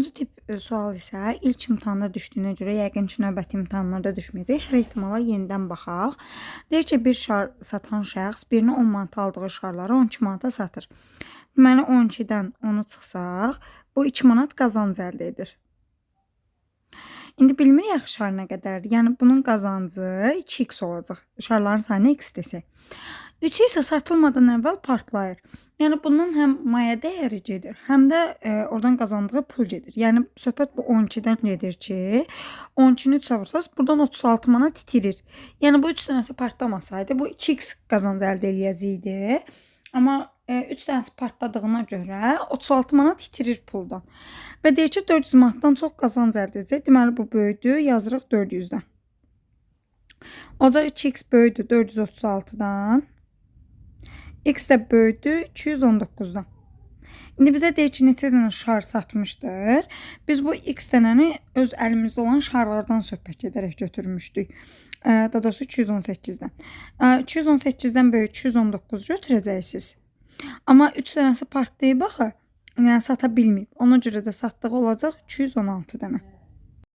Dördüncü tip sual isə ilk imtahanda düşdüyünə görə yəqin ki, növbəti imtahanlarda düşməyəcək. Hər ehtimala yenidən baxaq. Deyir ki, bir şar satan şəxs birini 10 manata aldığı şarları 12 manata satır. Deməli 12-dən 10-u çıxsaq, bu 2 manat qazanc əldə edir. İndi bilmirik axı şar nə qədərdir. Yəni bunun qazancı 2x olacaq. Şarların sayını x desək. 3 isə satılmadan əvvəl partlayır. Yəni bunun həm maya dəyəri gedir, həm də oradan qazandığı pul gedir. Yəni söhbət bu 12-dən gedir ki, 12-ni 3-ə vursaz buradan 36 manat itirir. Yəni bu 3 dənəsi partlamasaydı bu 2x qazanc əldə eləyəcəkdi. Amma 3 dənəsi partladığına görə 36 manat itirir puldan. Və deyir ki, 400 manatdan çox qazanc əldə edəcək. Deməli bu böyüdü, yazırıq 400-dən. Olacaq 2x böyüdü 436-dan. X də böyüdü 219-dan. İndi bizə deyir ki, neçə dənə şar satmışdır. Biz bu x dənəni öz əlimizdə olan şarlardan söhbət edərək götürmüşdük. Daha doğrusu 218-dən. 218-dən böyük 219 götürəcəksiniz. Amma 3 dənəsi partlayıb axı, yəni sata bilməyib. Ona görə də satdığı olacaq 216 dənə.